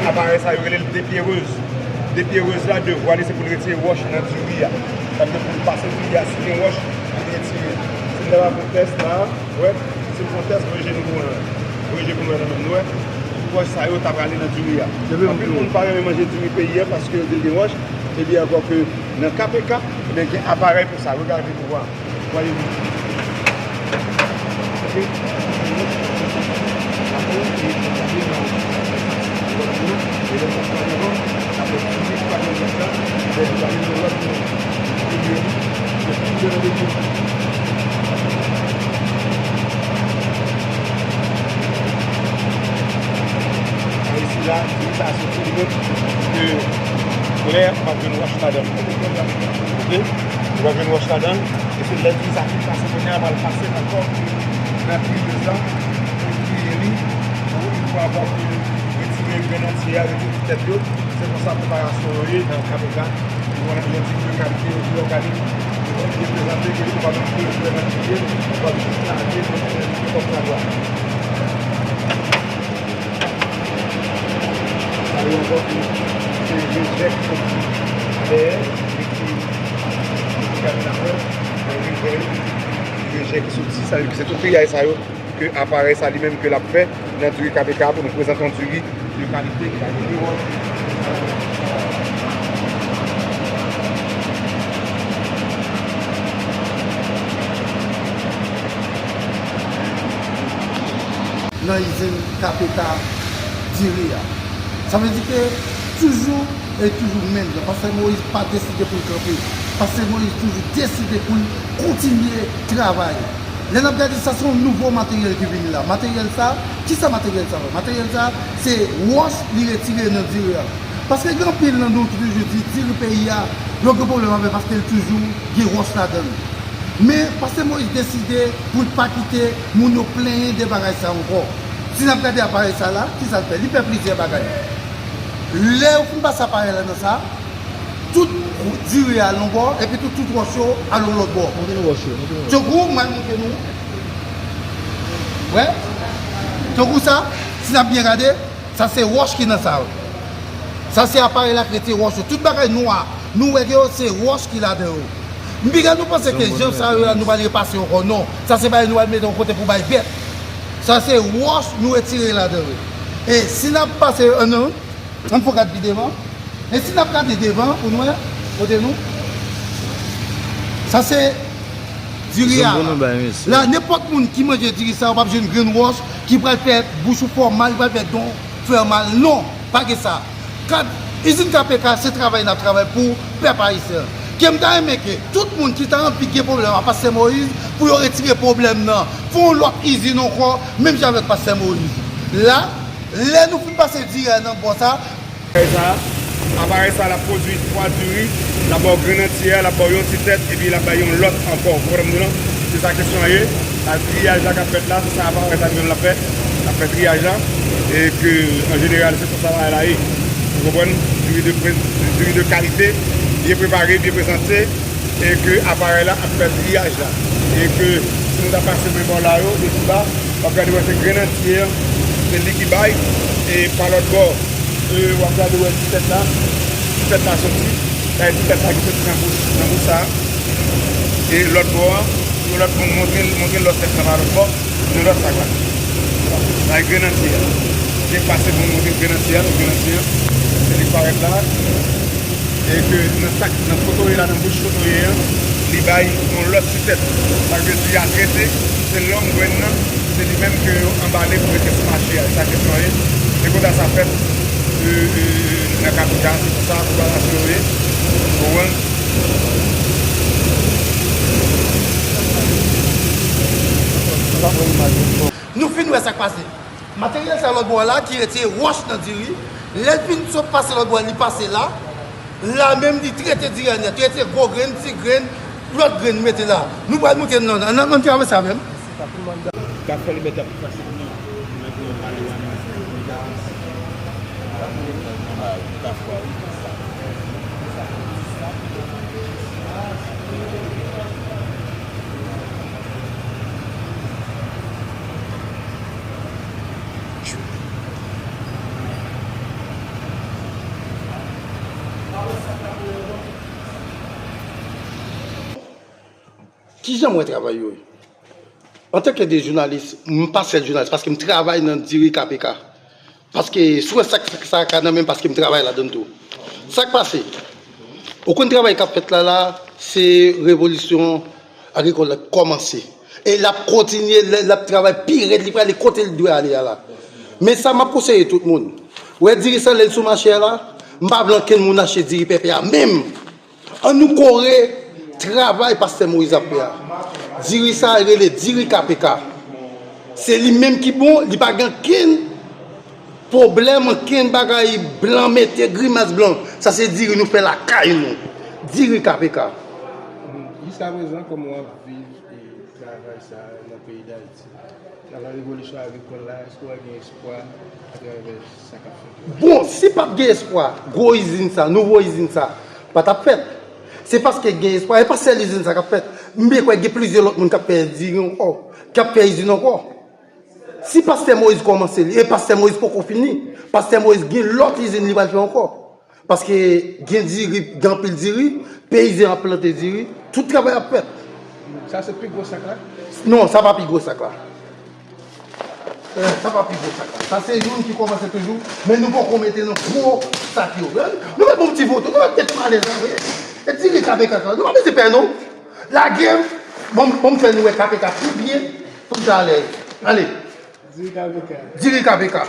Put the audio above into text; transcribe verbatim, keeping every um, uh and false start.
Aparèy sa yo rele l depiyereuz. Depiyereuz la, devwa li se pou l retire wòch nan diri a. Sa vle di pou l pase diri a, si gen wòch, pou l retire. Si n ta va fè yon tès la, wè, si n fè yon tès, voye je nou pou wè, voye je pou nou wè nan men nou, wè. Wòch sa yo ta prale nan diri a. Anpil moun pa renmen manje diri peyi a paske yo di l gen wòch, ebyen ankò ke nan K P K, ebyen gen aparèy pou sa, regade pou wè. Voye nou. Ok. Isi la, li pa soti li menm, ke klè, w ap jwenn wòch ladan l. Ok? W ap jwenn wòch ladan l. E se lè diri sa fin pase kounye a, pral pase ankò nan triyez la, pou triye li, pou yon fwa ankò pou retire grenn antye a, retire ti tèt yo. Se konsa preparasyon yo ye nan K P K. Ou wè, yon diri de kalite, yon diri òganik. Yo byen prezante, ke ou pa menm bezwen nan triye, ou ap jis lave, mete nan kòb sa dwa. Sa yo ankò ki se rejè ki soti dèyè, e ki, ki gade la prèv, rejè, rejè ki soti, sa yo, se tout triyaj sa yo ke aparèy sa li menm ke l ap fè nan diri K P K pou nou prezante yon diri de kalite ki ka gen nivo. Nan izin K P K diri a. Sa vle di ke toujou e toujou menm jan. Pastè Moyiz pa deside pou l kanpe. Pastè Moyiz toujou deside pou l kontinye travay. Lè n ap gade sa, se yon nouvo materyèl ki vini la. Materyèl sa, kisa materyèl sa ye? Materyèl sa, se wòch li retire nan diri a. Paske gen anpil nan nou ki toujou di diri peyi a, yo gen pwoblèm avè l paske l toujou gen wòch ladan l. Men, pastè Moyiz deside pou l pa kite moun yo plenyen de bagay sa ankò. Si n ap gade aparèy sa la, kisa l fè? Li fè plizyè bagay. Lè yo fin pase aparèy la nan sa, tout diri a al yon bò, epi tout, tout wòch yo al yon lòt bò. Montre nou wòch yo, montre nou wòch yo. Tankou, m al montre nou. Wè? Tankou sa, si n ap byen gade, sa se wòch ki nan sa yo. Sa se aparèy la ki retire wòch yo. Tout bagay nwa, nou wè ke yo se wòch ki ladan yo. M piga nou panse ke jan sa yo la, nou pral repase yo ankò. Non, sa se bagay nou pral mete yon kote pou bay bèt. Sa se wòch nou retire ladan yo. E si n ap pase, an, non, ann fè yon gad pi devan. E si n ap gade devan, pou nou wè, kote nou? Sa se diri a. Zòn pou nou bay, mesye. La, nenpòt moun ki manje diri sa, w p ap jwenn grenn wòch ki pral fè bouch ou fè w mal, ki pral fè don fè w mal. Non, pa gen sa. Kad izin K P K, se travay n ap travay pou pèp ayisyen an. Ke m ta renmen ke tout moun ki ta anvi gen pwoblèm ak pastè Moyiz, pou yo retire pwoblèm nan. Fè yon lòt izin ankò, menm jan avèk pastè Moyiz. La, lè nou fin pase diri a nan bò sa, aparèy sa, aparèy sa, l ap pwodui twa diri, l ap ba w grenn antye a, l ap ba w yon ti tèt, epi l ap bay yon lòt ankò. Ou konprann m di w non? Se sa kesyon an ye. A, triyaj la k ap fèt la, se sa aparèy sa li menm l ap fè. L ap fè triyaj la. E ke, an jeneral, se konsa bagay la ye. Ou konprann? Diri de pre-, diri de kalite, byen prepare, byen prezante. E ke aparèy la ap fè triyaj la. E ke si nou ta pase men bò la yo, de pi ba, w ap gade wè se grenn antye an, se li ki bay, e pa lòt bò, e w ap gade wè ti tèt la, ti tèt la soti, sa e ti tèt la ki soti nan bouch, nan bouch sa, e lòt bò an, yon lòt moun montre, montre lòt tèt la pa lòt bò, nan lòt sa ka. Sa e grenn antye a. Byen pase pou nou montre grenn antye a, nou grenn antye a, se li k parèt la. E ke nan sak, nan kotoye la, nan bouch kotoye an, li bay yon lòt ti tèt. Sa vle di a trete, se long grenn nan, se li menm ke yo anbale pou rete sou mache a. E sa kesyon an ye. E konsa sa fèt, e, e, nan K P K, se konsa preparasyon yo ye. Ou konprann? Nou fin wè sa k pase. Materyèl sa lòt bò a la ki retire wòch nan diri, lè l fin sot pase lòt bò a, li pase la, la menm li trete diri a nèt, trete gwo grenn, ti grenn, lòt grenn mete la. Nou pral montre nou nan, nan, nan travèse avè m. K ap fè li mèt ap pase pou nou. Kijan m wè travay yo ye? Antanke de jounalis, m pa sèl jounalis, paske m travay nan diri K P K. Paske si w wè sa, sa, sa ka nan men m, paske m travay ladan l tou. Sa k pase? Ou konn travay k ap fèt la, la, se revolisyon agrikòl la k kòmanse. E l ap kontinye, l, l ap travay pi rèd, li prale kote l dwe ale a la. Men sa m ap konseye tout moun. Ou wè diri sa lè l sou mache a la, m pa vle ankenn moun achte diri pèpè a menm. An nou kore travay pastè Moyiz ap fè a. Diri sa a rele diri K P K. Se li menm ki bon, li pa gen ankenn pwoblèm, ankenn bagay blan mete, grimas blan. Sa se diri nou fè lakay nou. Diri K P K. Jiskaprezan, kòman w ap viv e travay sa a nan peyi Dayiti? Nan revolisyon agrikòl la, èske w gen espwa atravè sa k ap fèt yo? Bon, si p ap gen espwa, gwo izin sa, nouvo izin sa, pa t ap fèt. Se paske gen espwa, e pa sèl izin sa k ap fèt. M byen kwè gen plizyè lòt moun k ap fè diri ankò, k ap fè izin ankò. Si pastè Moyiz kòmanse li, e pastè Moyiz poko fini, pastè Moyiz gen lòt izin li pral fè ankò. Paske gen diri, gen anpil diri, peyizan ap plante diri, tout travay ap fèt. Sa se pi gwo sak la? Non, sa pa pi gwo sak la. Eh, sa pa pi gwo sak la. Sa se youn ki kòmanse toujou, men nou poko mete nan gwo sak yo. Nou mèt bon ti foto, nou mèt mete m alèz la, wi. E diri K P K sa, nou pa bezwen pè non. Lage m, bon, bon, m fè nou wè K P K pi byen, pou m ta alèz. Ale. Diri K P K. Diri K P K.